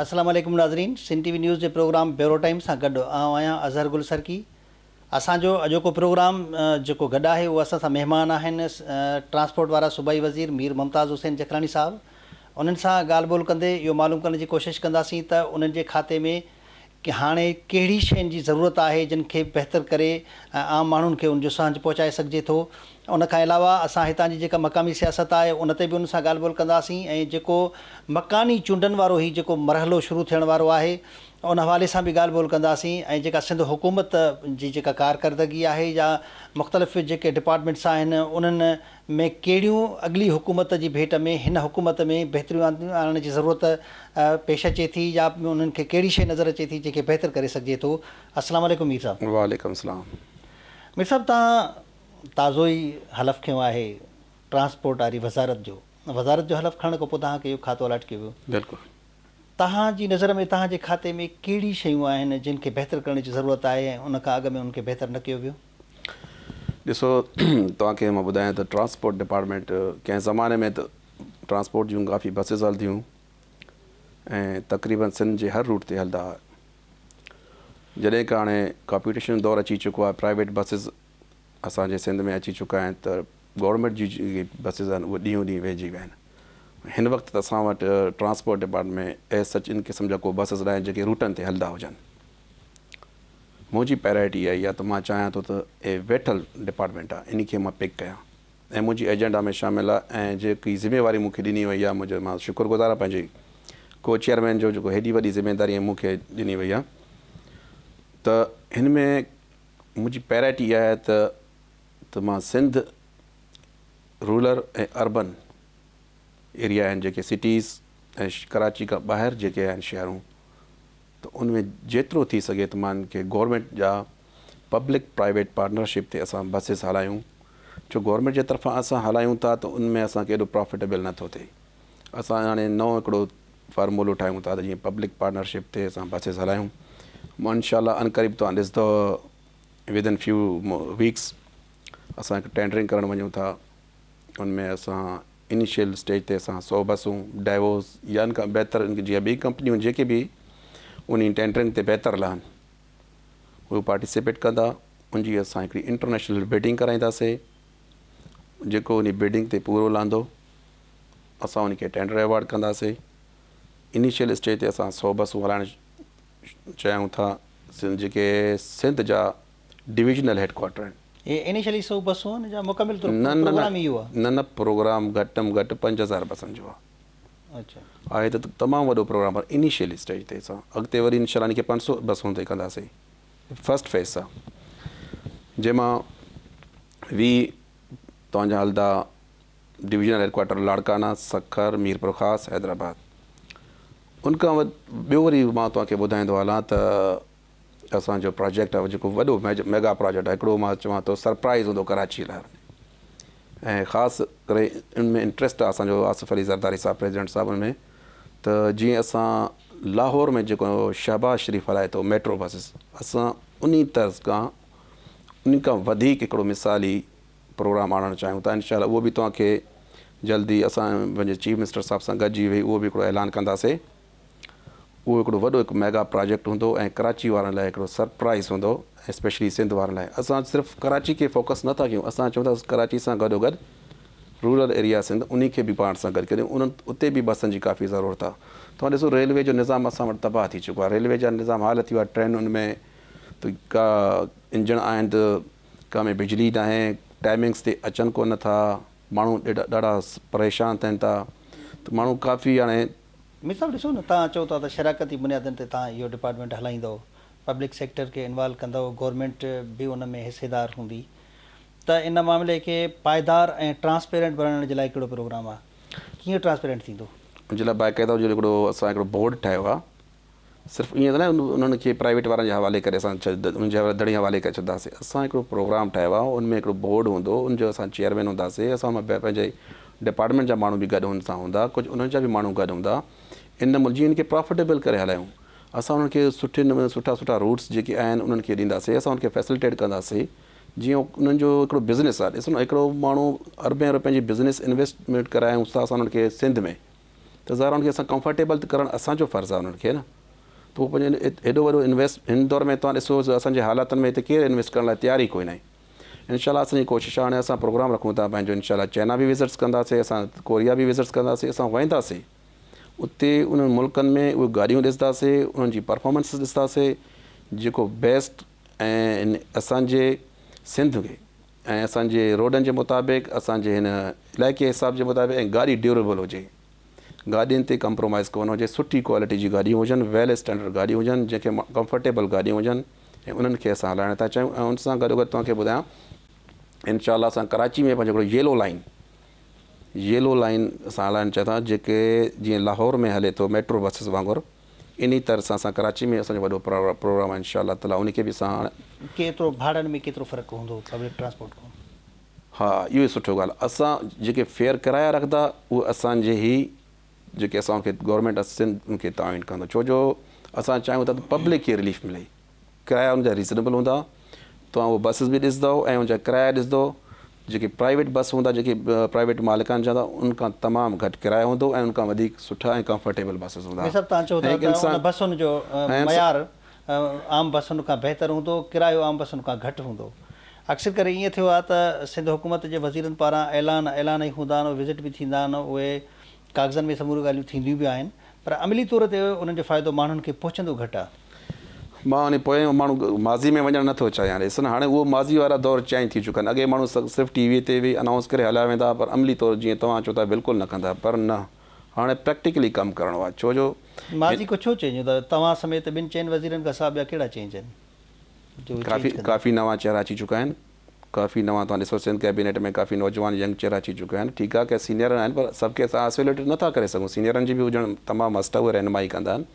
السلام عليڪم ناظرين سنڌ ٽي وي نيوز جي پروگرام بيورو ٽائيم سان گڏ آئون آهيان اظهر گل سرڪي اسان جو اڄوڪو پروگرام جيڪو گڏ آهي اهو اسان سان مهمان آهن ٽرانسپورٽ وارا صوبائي وزير مير ممتاز حسين جکراڻي صاحب انهن سان ڳالهه ٻولهه ڪندي اهو معلوم ڪرڻ جي ڪوشش ڪنداسين ته انهن جي کاتي ۾ هاڻي ڪهڙي شين جي ضرورت آهي جن کي بهتر ڪري عام ماڻهن کي ان جو سهنج پهچائي سگهجي ٿو. ان کان علاوه اسان هتان جي جيڪا مقامي سياست آهي ان تي به ان سان ڳالهه ٻولهه ڪنداسين ۽ جيڪو مڪاني چونڊن وارو هي جيڪو مرحلو شروع ٿيڻ وارو آهي ان حوالي سان به ڳالهه ٻولهه ڪنداسين ۽ جيڪا سنڌ حڪومت جي جيڪا ڪارڪردگي آهي يا مختلف جيڪي ڊپارٽمينٽس آهن انهن ۾ ڪهڙيون اڳلي حڪومت جي ڀيٽ ۾ هن حڪومت ۾ بهتريون آڻڻ جي ضرورت پيش اچي ٿي يا انهن کي ڪهڙي شيء نظر اچي ٿي جنهن کي بهتر ڪري سگهجي ٿو. السلام عليڪم مير صاحب. وعليڪم السلام. مير صاحب توهان تازو ئي حلف کنيو آهي ٽرانسپورٽ واري وزارت جو، وزارت جو حلف کڻڻ کان پوء توهان کي اهو کاتو الاٽ ڪيو ويو. بلڪل. توهان جي نظر ۾ توهان جي کاتي ۾ ڪهڙي شيون آهن جن کي بهتر ڪرڻ جي ضرورت آهي ۽ ان کان اڳ ۾ انهن کي بهتر نه ڪيو ويو؟ ڏسو توهان کي مان ٻڌايان ته ٽرانسپورٽ ڊپارٽمينٽ ڪنهن زماني ۾ ته ٽرانسپورٽ جون ڪافي بسز هلنديون ۽ تقريبن سنڌ جي هر روٽ تي هلندا هئا جڏهن کان هاڻي ڪمپيٽيشن جو دور اچي چڪو آهي پرائيويٽ بسز اسان جي سنڌ ۾ اچي چڪا آهن ته گورنمينٽ جي جيڪي بسز آهن اهي ڏينهون ڏينهن ويهجي ويا آهن هن وقت ته اسان وٽ ٽرانسپورٽ ڊپارٽمينٽ ۾ ايز سچ ان قسم جا ڪو بسز ناهن جيڪي روٽن تي هلندا هجن منهنجي پرائرٽي اها ئي آهي ته مان چاهيان ٿو ته اهي ويٺل ڊپارٽمينٽ آهي انهي کي مان پڪ ڪيان ۽ منهنجي ايجنڊا ۾ شامل آهي ۽ جيڪي ذميواري مون کي ڏني وئي آهي منهنجو مان شڪر گذار آهيان پنهنجي ڪو چيئرمين جو جيڪو هيڏي وڏي ذميداري مون کي ڏني وئي آهي ته هن ۾ منهنجي پرائرٽي اها آهي ته ته مان سنڌ رورل ۽ اربن ايريا آهن جيڪي سٽيز ۽ ڪراچي کان ٻاهر جيڪي آهن شهرون ته ان ۾ جيترو ٿي سگهي ته مان کي گورنمينٽ جا پبلڪ پرائيويٽ پارٽنرشپ تي اسان بسز هلايون ڇو گورنمينٽ جي طرفان اسان هلايون ٿا ته ان ۾ اسان کي ايڏو پرافٽيبل نه ٿو ٿئي اسان هاڻي نئون هڪڙو فارمولو ٺاهيون ٿا ته جيئن پبلڪ پارٽنرشپ تي اسان بسز هلايون انشاء الله عنقريب توهان ڏسندو ود ان فيو ويڪس اسان هڪ ٽينڊرنگ ڪرڻ وڃون ٿا ان ۾ اسان انيشل اسٽيج تي اسان سو بسون ڊائيوز يا ان کان بهتر جيئن ٻي ڪمپنيون جيڪي به انهي ٽينڊرنگ تي بهتر لهن اهي پارٽيسپيٽ ڪندا ان جي اسان هڪڙي انٽرنيشنل بيڊنگ ڪرائينداسي جيڪو انهي بيڊنگ تي پورو لهندو اسان ان کي ٽينڊر ايوارڊ ڪنداسي انيشل اسٽيج تي اسان سو بسون هلائڻ چاهيون ٿا جيڪي سنڌ جا ڊويزنل هيڊ ڪوارٽر آهن. هي انيشلي سو بسون آهن يا مڪمل طور پروگرام اهو آهي؟ نه نه پروگرام گهٽ م گهٽ 5000 بسن جو آهي. آهي ته تمام وڏو پروگرام پر انيشلي اسٽيج تي اسان اڳتي وري انشاء الله ان کي 500 بسون تي ڪنداسين فرسٽ فيز سان جنهن مان 20 توهان جا هلندا divisional headquarter Larkana, Sukkur, Mirpurkhas, Hyderabad. ان کان ٻيو وري مان توهان کي ٻڌائيندو هلان ته اسان جو پراجيڪٽ آهي جيڪو وڏو ميگا پراجيڪٽ آهي هڪڙو مان چوان ٿو سرپرائز هوندو ڪراچي لاء ۽ خاص ڪري ان ۾ انٽريسٽ آهي اسان جو آصف علي زرداري صاحب پريزيڊنٽ صاحب ان ۾ ته جيئن اسان لاهور ۾ جيڪو شهباز شريف هلائي ٿو ميٽرو بسز اسان انهي طرز کان ان کان وڌيڪ هڪڙو مثالي پروگرام آڻڻ چاهيون ٿا انشاء الله اهو به توهان کي جلدي اسان پنهنجي چيف منسٽر صاحب سان گڏجي ويهي اهو به هڪڙو اعلان ڪنداسي اهو هڪڙو وڏو هڪ ميگا پراجيڪٽ هوندو ۽ ڪراچي وارن لاء هڪڙو سرپرائز هوندو ۽ اسپيشلي سنڌ وارن لاء اسان صرف ڪراچي کي فوڪس نه ٿا ڪيون اسان چئون ٿا ڪراچي سان گڏو گڏ رورل ايريا سنڌ انهي کي به پاڻ سان گڏ ڪريون انهن اتي به بسن جي ڪافي ضرورت آهي توهان ڏسو ريلوي جو نظام اسان وٽ تباهه ٿي چڪو آهي ريلوي جا نظام حال ٿي ويو آهي ٽرينن ۾ ته ڪا انجڻ آهن ته ڪا ۾ بجلي ناهي ٽائمنگس تي اچن ڪونه ٿا ماڻهو ڏاڍا پريشان ٿين ٿا ته ماڻهو ڪافي هاڻي مير صاحب ڏسو نه توهان چئو ٿا ته شراڪتي بنيادن تي توهان اهو ڊپارٽمينٽ هلائيندؤ، پبلڪ سيڪٽر کي انوالو ڪندؤ، گورنمينٽ به ان ۾ حصيدار هوندي ته ان معاملي کي پائيدار ۽ ٽرانسپيرنٽ بڻائڻ جي لاء ڪهڙو پروگرام آهي؟ ڪيئن ٽرانسپيرنٽ ٿيندو؟ ان جي لاء باقاعده جو هڪڙو اسان هڪڙو بورڊ ٺاهيو آهي صرف ائين ته نه انهن کي پرائيويٽ وارن جي حوالي ڪري اسان انهن جي ڌڙي حوالي ڪري ڇڏنداسين اسان هڪڙو پروگرام ٺاهيو آهي ان ۾ هڪڙو بورڊ هوندو ان جو اسان چيئرمين هونداسين اسان ان ۾ پنهنجي ڊپارٽمينٽ جا ماڻهو به گڏ ان سان هوندا ڪجهه انهن جا به ماڻهو گڏ هوندا ان مل جيئن ان کي پرافٽيبل ڪري هلايون اسان انهن کي سٺي نموني سٺا سٺا روٽس جيڪي آهن انهن کي ڏينداسين اسان انهن کي فيسلٽيٽ ڪنداسين جيئن انهن جو هڪڙو بزنس آهي ڏسو نه هڪڙو ماڻهو اربين روپين جي بزنس انويسٽمينٽ ڪرايون ٿا اسان انهن کي سنڌ ۾ ته ظاهر آهي ان کي اسان ڪمفرٽيبل ته ڪرڻ اسان جو فرض آهي انهن کي نه ته هو پنهنجو ايڏو وڏو انويسٽ هن دور ۾ توهان ڏسو اسان جي حالاتن ۾ هتي ڪير انويسٽ ڪرڻ لاء تيار ئي ڪوئي ناهي انشاء الله اسان جي ڪوشش آهي هاڻي اسان پروگرام رکون ٿا پنهنجو انشاء الله چائنا به وزٽس ڪنداسي اسان ڪوريا به وزٽس ڪنداسي اسان وينداسي اتي انهن ملڪن ۾ اهي گاڏيون ڏسنداسي انهن جي پرفارمنس ڏسنداسي جيڪو بيسٽ ۽ اسان جي سنڌ کي ۽ اسان جي روڊن جي مطابق اسان جي هن علائقي حساب جي مطابق ۽ گاڏي ڊيوريبل هجي گاڏين تي ڪمپرومائز ڪونه هجي سٺي ڪوالٽي جي گاڏيون هجن ويل اسٽينڊرڊ گاڏيون هجن جنهن کي ڪمفرٽيبل گاڏيون هجن ۽ انهن کي اسان هلائڻ ٿا چاهيون ۽ ان سان گڏو گڏ توهان کي ٻڌايان انشاء الله اسان ڪراچي ۾ پنهنجو هڪڙو ييلو لائين ييلو لائين اسان هلائڻ چاهيون ٿا جيڪي جيئن لاهور ۾ هلي ٿو ميٽرو بسز وانگر انهي طرح سان اسان ڪراچي ۾ اسان جو وڏو پروگرام آهي انشاء الله تعالي ان کي به اسان هاڻ ڪيترو ڀاڙن ۾ ڪيترو فرق هوندو پبلڪ ٽرانسپورٽ کان؟ ها اهو ئي سٺو ڳالهه اسان جيڪي فيئر ڪرايا رکندا اهي اسان جي هي جيڪي اسان کي گورنمينٽ آف سنڌ ان کي تعاون ڪندو ڇو جو اسان چاهيون ٿا ته پبلڪ کي رليف ملي ڪرايا ان جا ريزنيبل هوندا توهان اهي بسز به ڏسندو ۽ ان جا ڪرايا ڏسندو جيڪي پرائيويٽ بس هوندا جيڪي پرائيويٽ مالڪان جا هوندا ان کان تمام گهٽ ڪرايو هوندو ۽ ان کان وڌيڪ سٺا ۽ ڪمفرٽيبل بسز هوندا مير صاحب توهان چئو ٿا ته ان بسن جو معيار عام بسن کان بهتر هوندو ڪرايو عام بسن کان گهٽ هوندو اڪثر ڪري ائين ٿيو آهي ته سنڌ حڪومت جي وزيرن پاران اعلان اعلان ئي هوندا آهن اهي وزٽ به ٿيندا آهن اهي ڪاغذن ۾ سموريون ڳالهيون ٿينديون به آهن پر عملي طور تي انهن جو فائدو ماڻهن کي پهچندو گهٽ آهي. مان انهي پوئين ماڻهو ماضي ۾ وڃڻ نه ٿو چاهيان ڏس نه هاڻي اهو ماضي وارا دور چينج ٿي چڪا آهن اڳي ماڻهو صرف ٽي وي تي به انائونس ڪري هليا ويندا هئا پر عملي طور جيئن توهان چئو ٿا بلڪل نه ڪندا پر نه هاڻي پريڪٽيڪلي ڪم ڪرڻو آهي ڇو جو ماضي کان ڇو چينج هوندا توهان سميت ٻن چئن وزيرن کان سواء ٻيا ڪهڙا چينج آهن جو اهي چينج ڪندا. ڪافي نوان چهرا اچي چڪا آهن ڪافي نوان توهان ڏسو سنڌ ڪيبينيٽ ۾ ڪافي نوجوان ينگ چهرا اچي چڪا آهن ٺيڪ آهي ڪي سينيئر آهن پر سڀ کي اسان آئسوليٽ نه ٿا ڪري سگهون سينيئرن جي به هجڻ تمام مسٽ آهي اهي رهنمائي ڪندا آهن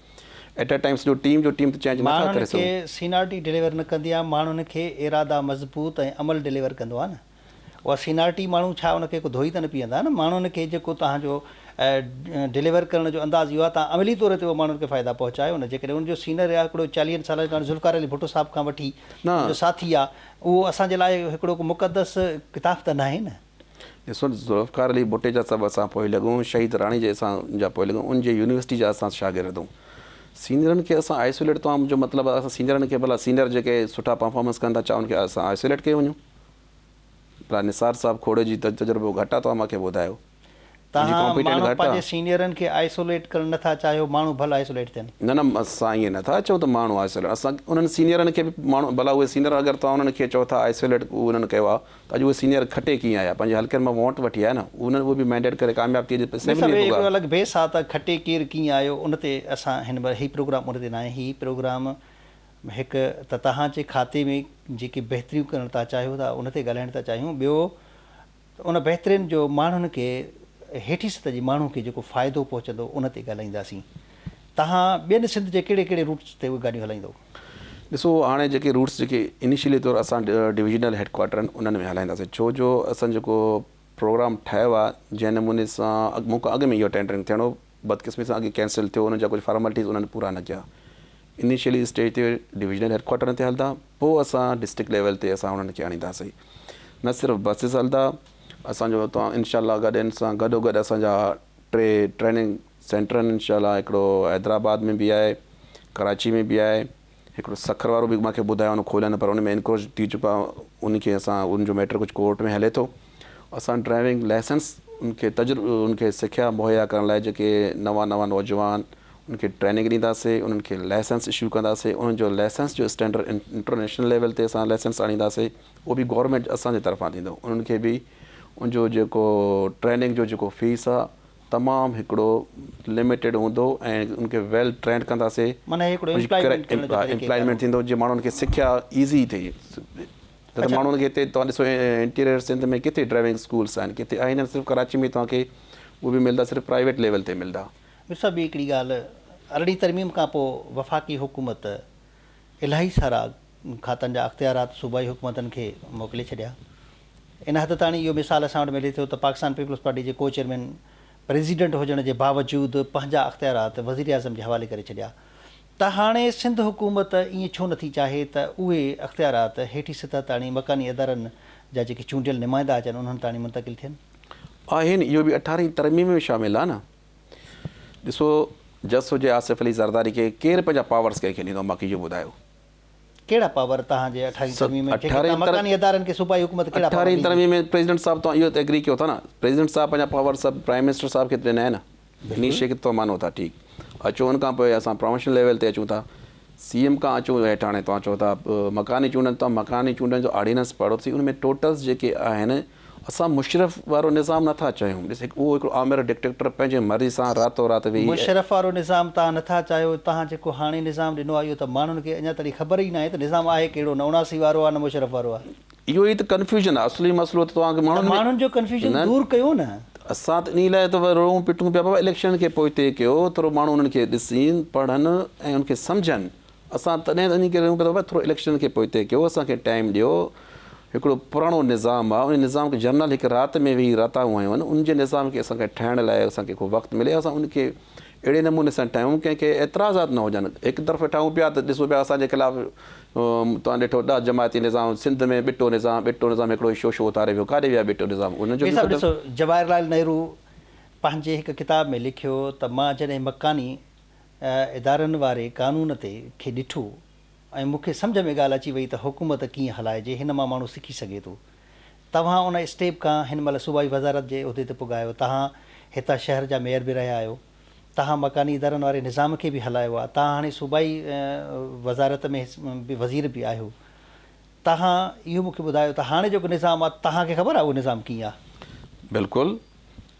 ايٽ اي ٽائيم سڄو ٽيم جو ٽيم ته چينج نه ٿا ماڻهن ڪري کي سگهون. سينارٽي ڊليور نه ڪندي آهي ماڻهن کي ارادا مضبوط ۽ عمل ڊليور ڪندو آهي نه اها سينارٽي ماڻهو ڇا ان کي ڪو ڌوئي ته نه پيئندا نه ماڻهن کي جيڪو توهان جو ڊليور ڪرڻ جو انداز اهو آهي توهان عملي طور تي اهو ماڻهن کي فائدا پهچايو نه جيڪڏهن ان جو سينر آهي هڪڙو چاليهن سالن کان ذوالفقار علي ڀٽو صاحب کان وٺي نه ان جو ساٿي آهي اهو اسان جي لاء هڪڙو ڪو مقدس ڪتاب ته ناهي نه. ڏسو ذوالفقار علي ڀٽي جا سڀ اسان پوئلڳ آهيون شهيد راڻي جي اسان جا پوئلڳ آهيون ان جي يونيورسٽي جا اسان شاگرد آهيون سينيئرن کي اسان آئسوليٽ توهان جو مطلب آهي اسان سينيئرن کي ڀلا سينيئر جيڪي سٺا پرفارمنس ڪن ٿا ڇا ان کي اسان آئسوليٽ ڪيو وڃون ڀلا نثار صاحب کوڙي جي تجربو گهٽ آ توهان مان کي ٻڌايو ان جي توهان ڪامپيٽنٽ ماڻهو گهٽ آ. پنهنجي سينيئرن کي آئسوليٽ ڪرڻ نه ٿا چاهيو ماڻهو ڀل آئسوليٽ ٿين. نه نه اسان ائين نه ٿا چئون ته ماڻهو آئسوليٽ اسان انهن سينيئرن کي به ماڻهو ڀلا اهي سينيئر اگر توهان انهن کي چئو ٿا آئسوليٽ انهن ڪيو آ ته اڄ اهي سينيئر کٽي ڪيئن آيا پنهنجي حلقن مان ووٽ وٺي آيا نه انهن اهي به مينڊيٽ ڪري ڪامياب ٿي اڄ مير اسيمبلي صاحب ۾ هي پڳا. هڪڙو الڳ بيس آ ته کٽي ڪير ڪيئن آيو ان تي اسان هن مهل هي پروگرام ان تي ناهي هي پروگرام هڪ ته توهان جي کاتي ۾ جيڪي بهتريون ڪرڻ ٿا چاهيو ٿا ان تي ڳالهائڻ ٿا چاهيون ٻيو ته ان بهترين جو ماڻهن کي هيٺين سطح جي ماڻهو کي جيڪو فائدو پهچندو ان تي ڳالهائينداسين توهان ٻين سنڌ جي ڪهڙي ڪهڙي روٽس تي اهي گاڏيون هلائيندو. ڏسو هاڻي جيڪي روٽس جيڪي انيشلي طور اسان ڊويزنل هيڊ ڪوارٽر آهن انهن ۾ هلائينداسين ڇو جو اسان جيڪو پروگرام ٺاهيو آهي جنهن نموني سان مون کان اڳ ۾ اهو ٽينڊرنگ ٿيڻو بدقسمتي سان اڳي ڪينسل ٿيو انهن جا ڪجهه فارملٽيز انهن پورا نه ڪيا انيشلي اسٽيج تي ڊويزنل هيڊ ڪوارٽرن تي هلندا پوء اسان ڊسٽرڪٽ ليول تي اسان انهن کي آڻينداسين نه صرف بسز هلندا اسان جو توهان انشاء الله گڏ ان سان گڏو گڏ اسان جا ٽي ٽريننگ سينٽر آهن انشاء الله هڪڙو حيدرآباد ۾ به آهي ڪراچي ۾ به آهي هڪڙو سکر وارو به مانکي ٻڌايو ان کوليو پر ان ۾ انڪروچ ٿي چڪو آهي ان کي اسان ان جو ميٽر ڪجهه ڪورٽ ۾ هلي ٿو اسان ڊرائيونگ لائسنس ان کي تجر ان کي سکيا مهيا ڪرڻ لاء جيڪي نوان نوان نوجوان ان کي ٽريننگ ڏينداسي انهن کي لائسنس اشو ڪنداسي انهن جو لائسنس جو اسٽينڊرڊ انٽرنيشنل ليول تي اسان لائسنس آڻينداسي اهو به گورنمينٽ اسان جي طرفان ٿيندو انهن کي به ان جو جيڪو ٽريننگ جو جيڪو فيس آهي تمام هڪڙو لميٽيڊ هوندو ۽ ان کي ويل ٽرينڊ ڪنداسي معنيٰ هڪڙو امپلائمينٽ ڪرڻ جو طريقي ڪار امپلائمينٽ ٿيندو جي ماڻهن کي سکيا ايزي ٿئي نه ته ماڻهن کي هتي توهان ڏسو انٽيريئر سنڌ ۾ ڪٿي ڊرائيونگ اسڪولس آهن ڪٿي آهن نه صرف ڪراچي ۾ توهان کي اهي به ملدا صرف پرائيويٽ ليول تي ملدا. مير صاحب ٻي هڪڙي ڳالهه ارڙهين ترميم کان پوء وفاقي حڪومت الاهي سارا کاتن جا اختيارات صوبائي حڪومتن کي موڪلي ڇڏيا. ان حد تاڻي اهو مثال اسان وٽ ملي ٿو ته پاڪستان پيپلز پارٽي جي ڪو چيئرمين پريزيڊنٽ هجڻ جي باوجود پنهنجا اختيارات وزيراعظم جي حوالي ڪري ڇڏيا ته هاڻي سنڌ حڪومت ائين ڇو نٿي چاهي ته اهي اختيارات هيٺين سطح تاڻي مڪاني ادارن جا جيڪي چونڊيل نمائندا اچن انهن تاڻي منتقل ٿين. آهن اهو به اٺارهين ترميم ۾ شامل آهي نه. ڏسو جس هجي آصف علي زرداري کي ڪير پنهنجا پاورس ڪنهن کي ڏيندو ماکي اهو ٻڌايو. ڪهڙا پاور توهان جي اٺارهين ترميم ۾ جيڪي توهان مڪاني ادارن کي صوبائي حڪومت ڪهڙا پاور اٺارهين ترميم ۾ پريزيڊنٽ صاحب توهان اهو ته ايگري ڪيو ٿا نه پريزيڊنٽ صاحب پنهنجا پاور سڀ پرائيم منسٽر صاحب کي ڏنا آهن نه انهي شيء کي توهان مانو ٿا ٺيڪ اچو ان کان پوء اسان پراونشل ليول تي اچون ٿا سي ايم کان اچون هيٺ هاڻي توهان چئو ٿا مڪاني چونڊن توهان مڪاني چونڊن جو آرڊيننس پڙهو ته سهي ان ۾ ٽوٽلز جيڪي آهن اسان مشرف وارو نظام نه ٿا چاهيون ڏس هڪ اهو هڪڙو آمر ڊڪٽيٽر پنهنجي مرضي سان راتو رات ويهي مشرف وارو نظام توهان نه ٿا چاهيو توهان جيڪو هاڻي نظام ڏنو آهي اهو ته ماڻهن کي اڃا تائين خبر ئي ناهي ته نظام آهي ڪهڙو نه 79 وارو آهي نه مشرف وارو آهي. اهو ئي ته ڪنفيوزن آهي اصلي مسئلو ته توهان کي ته ماڻهن ۾ ماڻهن جو ڪنفيوزن نه دور ڪيو نه. اسان ته انهي لاء ته روئون پٽون پيا بابا اليڪشن کي پوئتي ڪيو ٿورو ماڻهو انهن کي ڏسين پڙهن ۽ ان کي سمجهن اسان تڏهن ته انهي ڪري رهون پيا ته بابا ٿورو اليڪشن کي پوئتي ڪيو اسان کي ٽائيم ڏيو هڪڙو پراڻو نظام آهي ان نظام کي جنرل هڪ رات ۾ ويهي راتاهون هنيون آهن ان جي نظام کي اسان کي ٺاهڻ لاء اسان کي ڪو وقت ملي اسان ان کي اهڙي نموني سان ٺاهيون ڪنهن کي اعتراضات نه هجن هڪ طرف ٺاهيون پيا ته ڏسو پيا اسان جي خلاف توهان ڏٺو ڏا جماعتي نظام سنڌ ۾ ٻٽو نظام ٻٽو نظام هڪڙو شوشو اٿاري ويو ڪاڏي ويا ٻٽو نظام ان جو مير صاحب ڏسو جواهر لال نهرو پنهنجي هڪ ڪتاب ۾ لکيو ته مان جڏهن مڪاني ادارن واري قانون تي کي ڏٺو ۽ مون کي سمجهه ۾ ڳالهه اچي وئي ته حڪومت ڪيئن هلائجي هن مان ماڻهو سکي سگهي ٿو. توهان ان اسٽيپ کان هن مهل صوبائي وزارت جي عهدي تي پڳا آهيو توهان هتان شهر جا ميئر به رهيا آهيو توهان مڪاني ادارن واري نظام کي به هلايو آهي توهان هاڻي صوبائي وزارت ۾ به وزير به آهيو توهان اهو مون کي ٻڌايو ته هاڻي جيڪو نظام آهي توهان کي خبر آهي اهو نظام ڪيئن آهي؟ بلڪل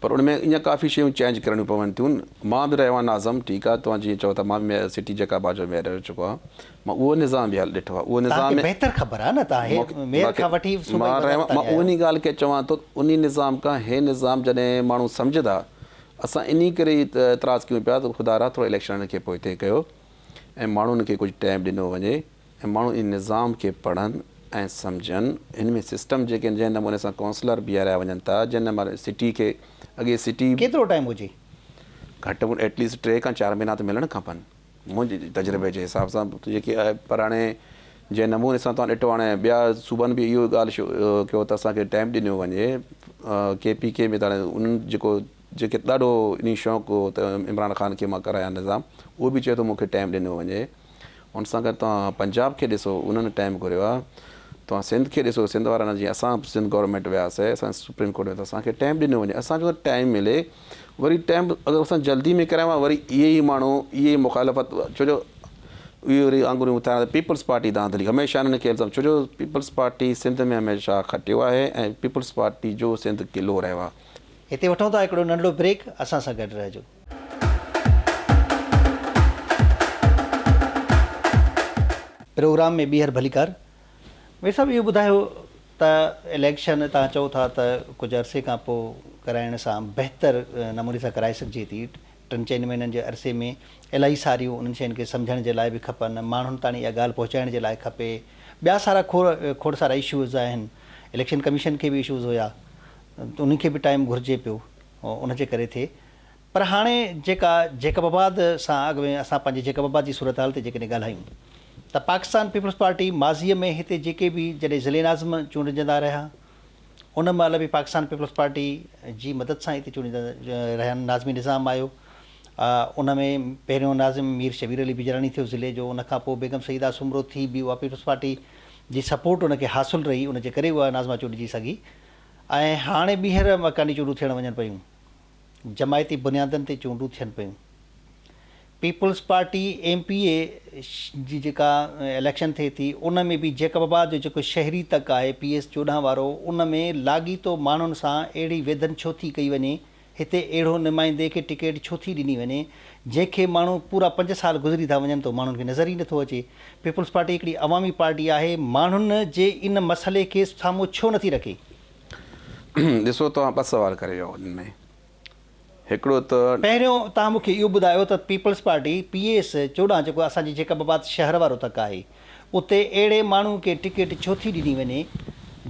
پر ان ۾ اڃا ڪافي شيون چينج ڪرڻيون پون ٿيون مان به رهيو آهيان ناظم ٺيڪ آهي توهان جيئن چئو ٿا مان به ميئر سٽي جيڪب آباد جو ميئر رهي چڪو آهيان مان اهو نظام به ڏٺو آهي اهو نظام توهان کي بهتر خبر آهي نه توهان ميئر کان وٺي صوبائي وزارت تائين آهيو. مان انهي ڳالهه کي چوان ٿو انهي نظام کان هي نظام جڏهن ماڻهو سمجهندا اسان انهي ڪري ئي اعتراض ڪيون پيا ته خدارا ٿورو اليڪشنن کي پوئتي ڪيو ۽ ماڻهن کي ڪجهه ٽائيم ڏنو وڃي ۽ ماڻهو ان نظام کي پڙهن ۽ سمجهن هن ۾ سسٽم جيڪي جنهن نموني سان ڪونسلر بيهاريا وڃن ٿا جنهن نموني سٽي کي اڳي سٽي ڪيترو ٽائيم هجي؟ گهٽ ۾ گهٽ ايٽليسٽ 3 کان 4 مهينا ته ملڻ کپن منهنجي تجربي جي حساب سان جيڪي آهي پر هاڻي جنهن نموني سان توهان ڏٺو هاڻي ٻيا صوبن به اهو ڳالهه ڪيو ته اسان کي ٽائيم ڏنو وڃي ڪي پي ڪي ۾ ته هاڻي انهن جيڪو جيڪي ڏاڍو انهي شوق هو ته عمران خان کي مان ڪرايان نظام اهو به چئي ٿو مون کي ٽائيم ڏنو وڃي ان سان گڏ توهان پنجاب کي ڏسو انهن ٽائيم گهريو آهي توهان سنڌ کي ڏسو سنڌ وارن جيئن اسان سنڌ گورنمينٽ وياسي اسان سپريم ڪورٽ ۾ ته اسان کي ٽائيم ڏنو وڃي اسان کي ٽائيم ملي وري ٽائيم اگر اسان جلدي ۾ ڪرايون ها وري اهي ئي ماڻهو اهي ئي مخالفت ڇو جو اهي وري آڱريون اٿاريندا پيپلز پارٽي ڌانڌلي هميشه انهن کي الزام ڇو جو پيپلز پارٽي سنڌ ۾ هميشه کٽيو آهي ۽ پيپلز پارٽي جو سنڌ قلعو رهيو آهي. هتي وٺون ٿا هڪڙو ننڍڙو بريڪ اسان سان گڏ رهجو. پروگرام ۾ ٻيهر ڀليڪار. مير صاحب اهو ٻڌايو ته اليڪشن توهان چئو ٿا ته ڪجهه عرصي کان پوء ڪرائڻ سان بهتر نموني سان ڪرائي سگهجي ٿي ٽن چئن مهينن جي عرصي ۾ الاهي ساريون انهن شين کي سمجهڻ جي لاء به کپن ماڻهن تاڻي اها ڳالهه پهچائڻ جي لاء کپي ٻيا سارا کوڙ سارا اشوز آهن اليڪشن ڪميشن کي به اشوز هيا انهن کي به ٽائيم گهرجي پيو ان جي ڪري ٿئي پر هاڻي جيڪا جيڪب آباد سان اڳ ۾ اسان پنهنجي جيڪب آباد جي صورتحال تي جيڪڏهن ڳالهايون ته پاڪستان پيپلز پارٽي ماضيء ۾ هتي جيڪي به جڏهن ضلعي ناظم چونڊجندا رهيا ان مهل به پاڪستان پيپلز پارٽي جي مدد سان هتي چونڊجندا رهيا ناظمي نظام آيو ان ۾ پهريون ناظم مير شبير علي بجراڻي ٿيو ضلعي جو ان کان پوء بيگم سعيده سومرو ٿي به اها پيپلز پارٽي جي سپورٽ ان کي حاصل رهي ان جي ڪري اها ناظمه چونڊجي سگهي ۽ هاڻي ٻيهر مڪاني چونڊون ٿيڻ وڃن پيون. جماعتي بنيادن تي چونڊون ٿين پيون. Peoples party M P A جي جيڪا اليڪشن ٿئي ٿي ان ۾ به جيڪب آباد جو جيڪو شهري تڪ آهي پي ايس 14 وارو ان ۾ لاڳيتو ماڻهن سان اهڙي ويڌن ڇو ٿي ڪئي وڃي هتي اهڙو نمائندي کي ٽڪيٽ ڇو ٿي ڏني وڃي جنهن کي ماڻهو پورا پنج سال گذري ٿا وڃن ته ماڻهن کي نظر ئي نٿو اچي پيپلز پارٽي هڪڙي عوامي پارٽي آهي ماڻهن جي ان مسئلي کي سامهون ڇو نٿي رکي. ڏسو توهان ٻه سوال ڪري ويا ان ۾ هڪڙو ته. پهريون توهان مون کي اهو ٻڌايو ته پيپلز پارٽي پي ايس 14 جيڪو اسان جي جيڪب آباد شهر وارو تڪ آهي اتي اهڙي ماڻهو کي ٽڪيٽ ڇو ٿي ڏني وڃي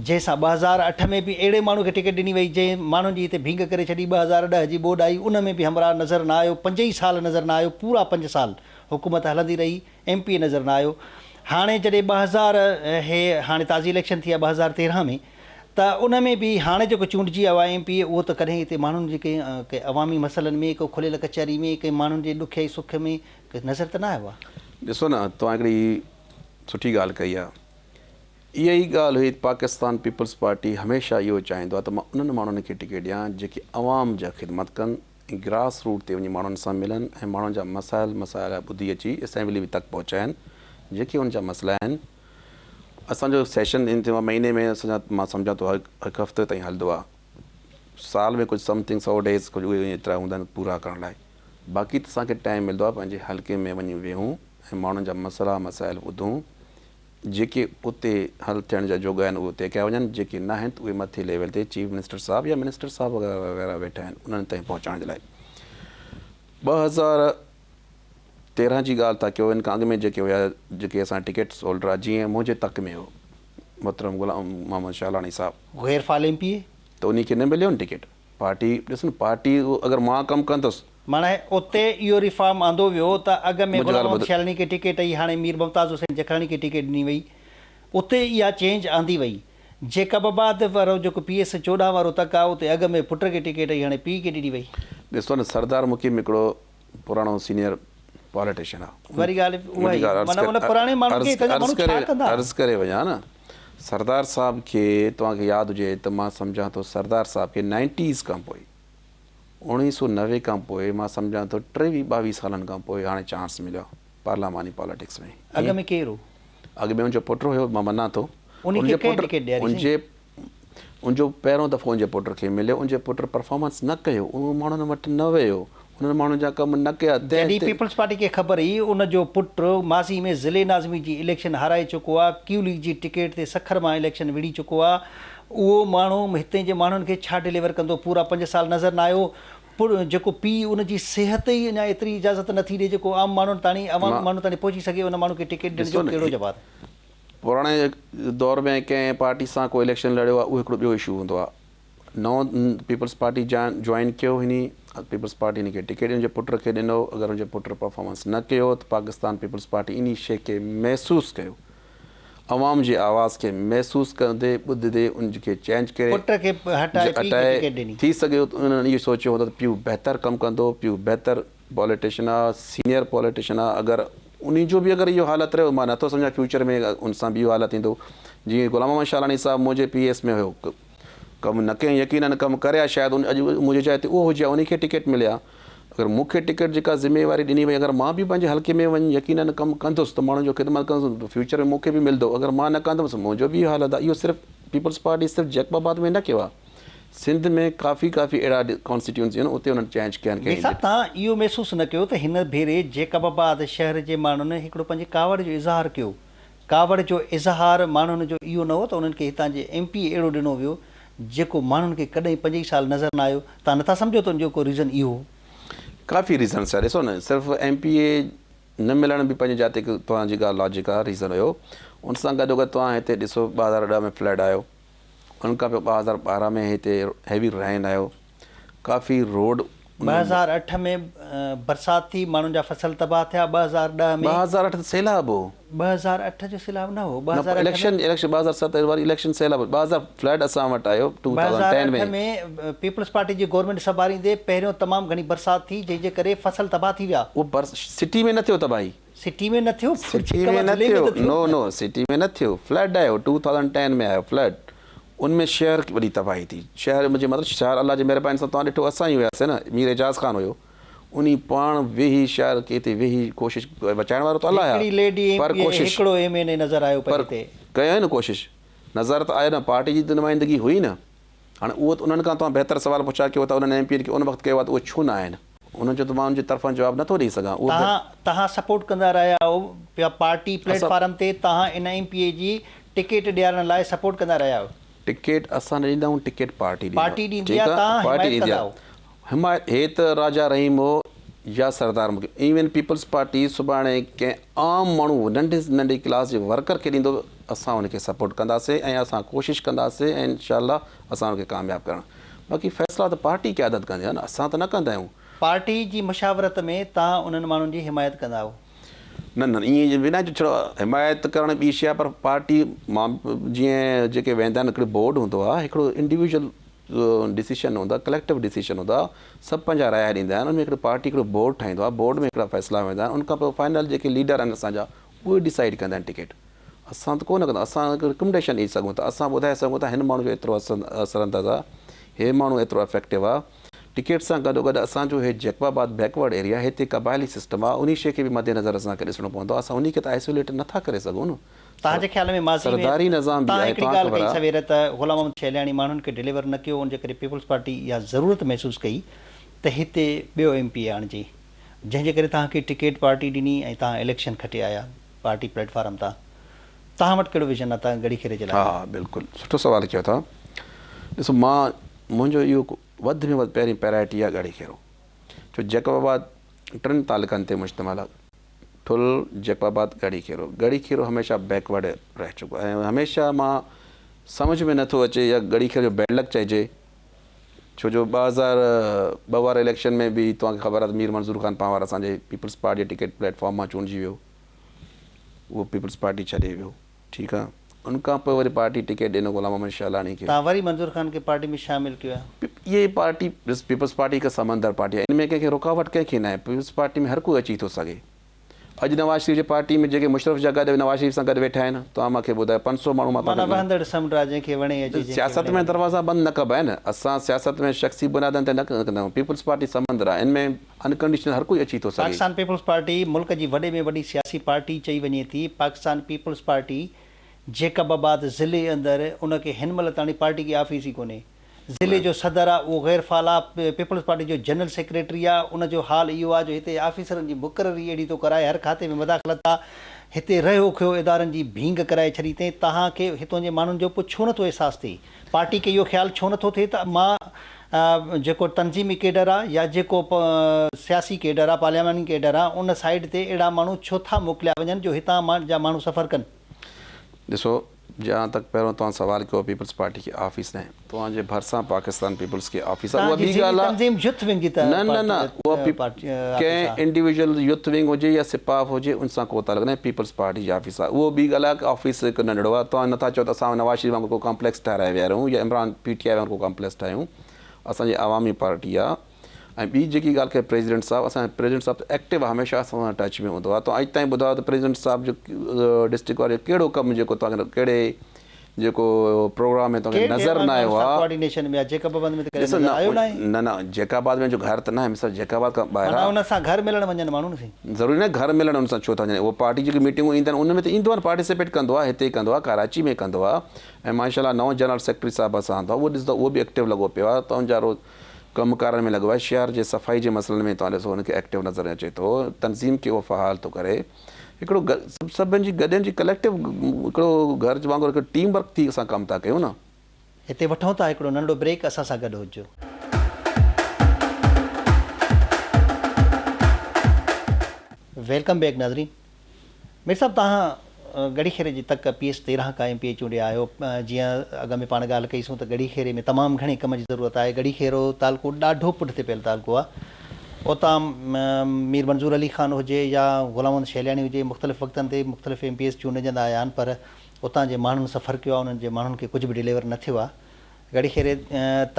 جنهن سان 2008 ۾ به اهڙي ماڻهو کي ٽڪيٽ ڏني وئي جنهن ماڻهن جي هتي ڀينگ ڪري ڇڏي 2010 جي ٻوڏ آئي ان ۾ به همراهه نظر نه آيو پنج ئي سال نظر نه آيو پورا پنج سال حڪومت هلندي رهي ايم پي اي نظر نه آيو هاڻي جڏهن 2000 هي هاڻي تازي اليڪشن ٿي آهي 2013 ۾ ته ان ۾ به هاڻي جيڪو چونڊجي آيو آهي ايم پي اي اهو ته ڪڏهن هتي ماڻهن جي ڪنهن ڪنهن عوامي مسئلن ۾ ڪو کليل ڪچهري ۾ ڪنهن ماڻهن جي ڏکيائي سک ۾ نظر ته نه آيو آهي. ڏسو نه توهان هڪڙي سٺي ڳالهه ڪئي آهي. اها ئي ڳالهه هئي ته پاڪستان پيپلز پارٽي هميشه اهو چاهيندو آهي ته مان انهن ماڻهن کي ٽڪيٽ ڏيان جيڪي عوام جا خدمت ڪن ۽ گراس روٽ تي وڃي ماڻهن سان ملن ۽ ماڻهن جا مسائل مسئلا ٻڌي اچي اسيمبلي تڪ پهچائن جيڪي انهن جا مسئلا آهن. اسان جو سيشن ان ٿيندو آهي مهيني ۾ اسان جا مان سمجهان ٿو هڪ هفتي تائين هلندو آهي سال ۾ ڪجهه سم ٿنگ سو ڊيز ڪجهه اهي ايترا هوندا آهن پورا ڪرڻ لاء باقي ته اسان کي ٽائيم ملندو آهي پنهنجي حلقي ۾ وڃي ويهون ۽ ماڻهن جا مسئلا مسائل ٻڌون جيڪي اتي حل ٿيڻ جا جوڳا آهن اهي اتي ڪيا وڃن جيڪي نه آهن ته اهي مٿي ليول تي چيف منسٽر صاحب يا منسٽر صاحب وغيره وغيره ويٺا آهن انهن تائين پهچائڻ جي لاء 2013 جي ڳالهه ٿا ڪيو ان کان اڳ ۾ جيڪي هيا جيڪي اسان ٽڪيٽس هولڊر ها جيئن منهنجي تڪ ۾ هو محترم غلام محمد شاهلاڻي صاحب. غير فعال ايم پي اي. ته انهي کي نه مليو نه ٽڪيٽ پارٽي ڏس نه پارٽي اگر مان ڪم ڪندس. معنيٰ اتي اهو ريفارم آندو ويو ته اڳ ۾ غلام محمد شاهلاڻي کي ٽڪيٽ هئي هاڻي مير ممتاز حسين جکراڻي کي ٽڪيٽ ڏني وئي اتي اها چينج آندي وئي. جيڪب آباد وارو جيڪو پي ايس 14 وارو تڪ آ اتي اڳ ۾ پٽ کي ٽڪيٽ هئي هاڻي پيء کي ڏني وئي. ڏسو نه سردار مقيم هڪڙو پراڻو سينيئر پاليٽيشن آ. وري ڳالهه اها ئي معنيٰ ان پراڻي ماڻهن کي هتان جا ماڻهو ڇا ڪندا. عرض ڪري وڃان نه سردار صاحب کي توهان کي ياد هجي ته مان سمجهان ٿو سردار صاحب کي نائنٽيز کان پوء 1990 کان پوء مان سمجهان ٿو ٽيويهه ٻاويهه سالن کان پوء هاڻي چانس مليو آ پارلياماني پاليٽڪس ۾. اڳ ۾ ڪير هو؟ اڳ ۾ ان جو پٽ هيو مان مڃان ٿو. انهي کي ڪنهن ٽڪيٽ ڏياري سائين؟ ان جو پهريون دفعو ان جي پٽ کي مليو ان جي پٽ پرفارمنس نه ڪيو اهو ماڻهن وٽ نه ويو انهن ماڻهن جا ڪم نه ڪيا تنهن جڏهن پيپلز پارٽي کي خبر هئي ان جو پٽ ماضي ۾ ضلعي ناظمي جي اليڪشن هارائي چڪو آ ڪيو ليگ جي ٽڪيٽ تي سکر مان اليڪشن وڙهي چڪو آ اهو ماڻهو هتي جي ماڻهن کي ڇا ڊليور ڪندو پورا پنج سال نظر نه آيو پر جيڪو پيء ان جي صحت ئي اڃا ايتري اجازت نه ٿي ڏي جيڪو عام ماڻهن تاڻي عوامي ماڻهن تاڻي پهچي سگهي ان ماڻهو کي ٽڪيٽ ڏيڻ ڏسو جو نه ڪهڙو جواز. پراڻي دور ۾ ڪنهن پارٽي سان ڪو اليڪشن لڙيو آهي اهو هڪڙو ٻيو اشو هوندو آهي. نئون پيپلز پارٽي جوائن ڪيو هني پيپلز پارٽي هن کي ٽڪيٽ هن جي پٽ کي ڏنو اگر هن جي پٽ پرفارمنس نه ڪيو ته پاڪستان پيپلز پارٽي انهي شي کي محسوس ڪيو عوام جي آواز کي محسوس ڪندي ٻڌندي ان کي چينج ڪري پٽ کي هٽائي پيء کي ٽڪيٽ ڏني. ٿي سگهيو ته انهن اهو سوچيو هوندو ته پيء بهتر ڪم ڪندو پيء بهتر پاليٽيشن آ سينيئر پاليٽيشن آ اگر انهي جو به اگر اهو حالت رهيو مان نٿو سمجهان فيوچر ۾ ان سان به اهو حالت ٿيندو جيئن غلام محمد شاهلاڻي صاحب منهنجي پي ايس ۾ هيو ڪم نه ڪيائين يقينن ڪم ڪري ها شايد اڄ منهنجي جاء تي اهو هجي ها انهي کي ٽڪيٽ ملي ها اگر مون کي ٽڪيٽ جيڪا ذميواري ڏني وئي اگر مان به پنهنجي حلقي ۾ وڃي يقينن ڪم ڪندس ته ماڻهن جو خدمت ڪندس ته فيوچر ۾ مون کي به ملندو اگر مان نه ڪندس منهنجو به اهو حالت آ اهو صرف پيپلز پارٽي صرف جيڪب آباد ۾ نه ڪيو آ سنڌ ۾ ڪافي ڪافي اهڙا ڪانسٽيٽيونسي آهن اتي انهن چينج ڪيا آهن مير ڪنهن صاحب توهان اهو محسوس نه ڪيو ته هن ڀيري جيڪب آباد شهر جي ماڻهن هڪڙو پنهنجي ڪاوڙ جو اظهار ڪيو ڪاوڙ جو اظهار ماڻهن جو اهو نه هو ته انهن کي هتان جي ايم پي اي اهڙو ڏنو ويو جيڪو ماڻهن کي ڪڏهن پنج ئي سال نظر نه آيو توهان نٿا سمجهو ته ان جو ڪو ريزن اهو هو. ڪافي ريزنس آهي ڏسو نه صرف ايم پي اي نه ملڻ به پنهنجي جاء تي هڪ توهان جي ڳالهه لاجڪ آهي ريزن هيو ان سان گڏوگڏ توهان هتي ڏسو 2010 ۾ فلڊ آيو ان کان پوء 2012 ۾ هتي هيوي رين آيو ڪافي روڊ 2008 ۾ برسات ٿي ماڻهن جا فصل تباهه ٿيا 2010 ۾. 2008 ته سيلاب هو. 2008 جو سيلاب نه هو 2008 ۾. اليڪشن اليڪشن 2007 واري اليڪشن سيلاب هو 2000 فلڊ اسان وٽ آيو 2010 ۾. 2008 ۾ پيپلز پارٽي جي گورنمينٽ سنڀاريندي پهريون تمام گهڻي برسات ٿي جنهن جي ڪري فصل تباهه ٿي ويا. اهو سٽي ۾ نه ٿيو تباهي. سٽي ۾ نه ٿيو سٽي ۾ نه ٿيو نو نو سٽي ۾ نه ٿيو فلڊ آيو ٽو ٿائوزنڊ ٽين ۾ آيو فلڊ ان ۾ شهر کي وڏي تباهي ٿي شهر منهنجي مطلب شهر الله جي مهرباني سان توهان ڏٺو اسان ئي هياسي نه مير اعجاز خان هيو انهي پاڻ ويهي شهر کي هتي ويهي ڪوشش بچائڻ وارو ته الله هڪڙي ليڊي ايم پر پي اي ڪوشش هڪڙو ايم اين اي نظر آيو پر پئي هتي. ڪيائين نه ڪوشش نظر ته آيو نه پارٽي جي ته نمائندگي هئي نه هاڻي اهو ته انهن کان توهان بهتر سوال پڇا ڪيو ٿا انهن ايم پي اين کي ان وقت ڪيو آهي ته اهي ڇو نه آيا آهن انهن جو ته مان ان جي طرفان جواب نه ٿو ڏئي سگهان اهو توهان توهان سپورٽ ڪندا رهيا آهيو پيا پارٽي پليٽ فارم تي توهان ان ايم پي اي جي ٽڪيٽ ڏيارڻ لاء سپورٽ ڪندا رهيا آهيو. ٽڪيٽ اسان نه ڏيندا آهيون ٽڪيٽ پارٽي ڏيندي پارٽي ڏيندي آهي توهان پارٽي حمايت ڏيندي ڪندا آهي آهيو. حمايت هي ته راجا رحيم هو يا سردار مقيم ايون پيپلز پارٽي سڀاڻي ڪنهن عام ماڻهو ننڍي ننڍي ڪلاس جي ورڪر کي ڏيندو اسان ان کي سپورٽ ڪنداسي ۽ اسان ڪوشش ڪنداسي ۽ انشاء الله اسان ان کي ڪامياب ڪرڻ باقي فيصلا ته پارٽي قيادت ڪندي آهي نه اسان ته نه ڪندا آهيون. پارٽي جي مشاورت ۾ توهان انهن ماڻهن جي حمايت ڪندا آهيو. نه نه ائين به نه جو ڇڙو حمايت ڪرڻ ٻي شيء آهي پر پارٽي مان جيئن جيڪي ويندا آهن هڪڙو بورڊ هوندو آهي هڪڙو انڊيويجوئل ڊسيشن نه هوندو آهي ڪليڪٽو ڊسيشن هوندو آهي سڀ پنهنجا رايا ڏيندا آهن ان ۾ هڪڙو پارٽي هڪڙو بورڊ ٺاهيندو آهي بورڊ ۾ هڪڙا فيصلا ويندا آهن ان کان پوء فائنل جيڪي ليڊر آهن اسان جا اهي ڊسائيڊ ڪندا آهن ٽڪيٽ اسان ته ڪو نه ڪندا اسان هڪ رڪمنڊيشن ڏئي سگهون ٿا اسان ٻڌائي سگهون ٿا هن ماڻهو جو ايترو اثر انداز آهي هي ماڻهو ايترو افيڪٽو آهي ٽڪيٽ سان گڏو گڏ اسان جو هي جيڪب آباد بيڪورڊ ايريا هتي قبائلي سسٽم آ انهي شي کي به مد نظر اسان کي ڏسڻو پوندو اسان انهي کي ته آئسوليٽ نه ٿا ڪري سگهون نه توهان جي خيال ۾ ماضي ۾ سرداري نظام به توهان آهي هڪڙي توهان ڳالهه خبر ڪئي آ. سوير ته غلام محمد شيلياڻي ماڻهن کي ڊليور نه ڪيو ان جي ڪري پيپلز پارٽي اها ضرورت محسوس ڪئي ته هتي ٻيو ايم پي اي آڻجي جنهن جي ڪري توهان کي ٽڪيٽ پارٽي ڏني ۽ توهان اليڪشن کٽي آيا پارٽي پليٽ فارم تان توهان وٽ ڪهڙو ويزن آ ڳڙهي خيري جي لاء؟ ها بلڪل سٺو سوال ڪيو اٿا ڏسو مان منهنجو اهو وڌ ۾ وڌ پهرين پرائرٽي آهي ڳاڙهي کيرو ڇو جيڪب آباد ٽن تعلقن تي مشتمل آهي ٺل، جيڪب آباد، ڳاڙهي کيرو. ڳاڙهي کيرو هميشه بيڪورڊ رهي چڪو آهي ۽ هميشه مان سمجهه ۾ نٿو اچي يا ڳاڙهي کيرو جو بيڊ لڪ چئجي ڇو جو 2002 واري اليڪشن ۾ به توهان کي خبر آهي ته مير منظور خان پنهوار اسان جي پيپلز پارٽي جي ٽڪيٽ پليٽ فارم مان چونڊجي ويو اهو پيپلز پارٽي ڇڏي ويو. ٺيڪ آ ان کان پوء وري پارٽي ٽڪيٽ ڏنو غلام محمد شهلاڻي کي. توهان وري منظور خان کي پارٽي ۾ شامل ڪيو آ. اهي پارٽي پيپلز پارٽي هڪ سمندر پارٽي آهي ان ۾ ڪنهن کي رڪاوٽ ڪنهن کي ناهي پيپلز پارٽي ۾ هر ڪوئي اچي ٿو سگهي اڄ نواز شريف جي پارٽي ۾ جيڪي مشرف جا گڏ نواز شريف سان گڏ ويٺا آهن توهان مان کي ٻڌايو 500 ماڻهو مان معنيٰ وهندڙ سمنڊ آ جنهن کي وڻي اچي جنهن کي سياست وڻي ۾ وڃي. دروازا بند نه ڪبا آهن اسان سياست ۾ شخصي بنيادن تي نه ڪندا آهيون پيپلز پارٽي سمندر آهي ان ۾ انڪنڊيشنل هر ڪوئي اچي ٿو سگهي. پاڪستان پيپلز پارٽي ملڪ جي وڏي ۾ وڏي سياسي پارٽي چئي وڃي ٿي. پاڪستان پيپلز پارٽي جيڪب آباد ضلعي اندر ان کي هن مهل تاڻي پارٽي ڪي آفيس ئي ڪونهي. ضلعي جو صدر آ اهو غير فعال آ، پيپلز پارٽي جو جنرل سيڪريٽري آ ان جو حال اهو آ جو هتي آفيسرن جي مقرري اهڙي ٿو ڪرائي هر کاتي ۾ مداخلت آ هتي رهيو کهيو ادارن جي ڀينگ ڪرائي ڇڏي تئين توهان کي هتون جي ماڻهن جو پوء ڇو نٿو احساس ٿئي؟ پارٽي کي اهو خيال ڇو نٿو ٿئي ته مان جيڪو تنظيمي ڪيڊر آ يا جيڪو سياسي ڪيڊر آ، پارلياماني ڪيڊر آ، ان سائيڊ تي اهڙا ماڻهو ڇو ٿا موڪليا وڃن جو هتان جا ماڻهو سفر ڪن؟ ڏسو جهان تڪ پهريون توهان سوال ڪيو پيپلز پارٽي کي آفيس ناهي توهان جي ڀرسان پاڪستان پيپلز کي آفيس آ توهان اها جي ٻي ضلعي ڳالهه آ تنظيم يوٿ ونگ جي نه نه نه اها پارٽي آفيس ڪنهن آ. انڊيويجوئل يوٿ ونگ هجي يا سپاف هجي ان سان ڪو تعلق ناهي پيپلز پارٽي جي آفيس آ اهو ٻي ڳالهه آ ڪه آفيس هڪ ننڍڙو آ توهان نٿا چئو ته اسان نواز شريف وانگر ڪو ڪامپليڪس ٺاهرائي ويهاريون يا عمران پي ٽي آء وانگر ڪو ڪامپليڪس ٺاهيون اسان جي عوامي پارٽي آ ۽ ٻي جيڪي ڳالهه ڪئي پريزيڊنٽ صاحب اسان جو پريزيڊنٽ صاحب ته ايڪٽو آ هميشه اسان سان ٽچ ۾ هوندو آ توهان اڄ تائين ٻڌايو ته پريزيڊنٽ صاحب جو ڊسٽرڪٽ واري جو ڪهڙو ڪم جيڪو توهان کي ڪهڙي جيڪو پروگرام ۾ توهان کي ڪهڙي نظر نه ماڻهن آيو سان آ. ڪوآرڊينيشن ۾ آ جيڪب آباد ۾ ته ڪڏهن ڏسو نظر نه آيو ناهي. نه نه جيڪب آباد ۾ جو گهر ته ناهي مثال جيڪب آباد کان ٻاهر معنيٰ آ. ان سان گهر ملڻ وڃن ماڻهو نه سهي. ضروري ناهي گهر ملڻ ان سان ڇو ٿا وڃن اهو پارٽي جيڪي ميٽنگون ايندا آهن ان ۾ ته ايندو آ نه پارٽيسپيٽ ڪندو آ هتي ڪندو آ ڪراچي ۾ ڪندو آ ۽ ماشاء الله نئون جنرل سيڪريٽري صاحب اسان آندو آ اهو ڏسندو اهو به ايڪٽو لڳو پيو آ ته ان جا روز ڪم ڪارن ۾ لڳو آهي شهر جي صفائي جي مسئلن ۾ توهان ڏسو ان کي ايڪٽو نظر اچي ٿو تنظيم کي اهو فعال ٿو ڪري هڪڙو سڀن جي گڏين جي ڪليڪٽو هڪڙو گهر وانگر هڪ ٽيم ورڪ ٿي اسان ڪم ٿا ڪيون نه. هتي وٺون ٿا هڪڙو ننڍڙو بريڪ اسان سان گڏ هججو. Welcome back ناظرين مير صاحب توهان ڳڙهي خيري جي تڪ پي ايس 13 کان ايم پي اي چونڊيا آهيو جيئن اڳ ۾ پاڻ ڳالهه ڪئي سون ته ڳڙهي خيري ۾ تمام گهڻي ڪم جي ضرورت آهي ڳڙهي خيرو تعلقو ڏاڍو پٺتي پيل تعلقو آهي اتان مير منظور علي خان هجي يا غلام محمد شيلياڻي هجي مختلف وقتن تي مختلف ايم پي ايز چونڊجندا آيا آهن پر اتان جي ماڻهن سفر ڪيو آهي انهن جي ماڻهن کي ڪجهه به ڊليور نه ٿيو آهي. ڳڙهي خيري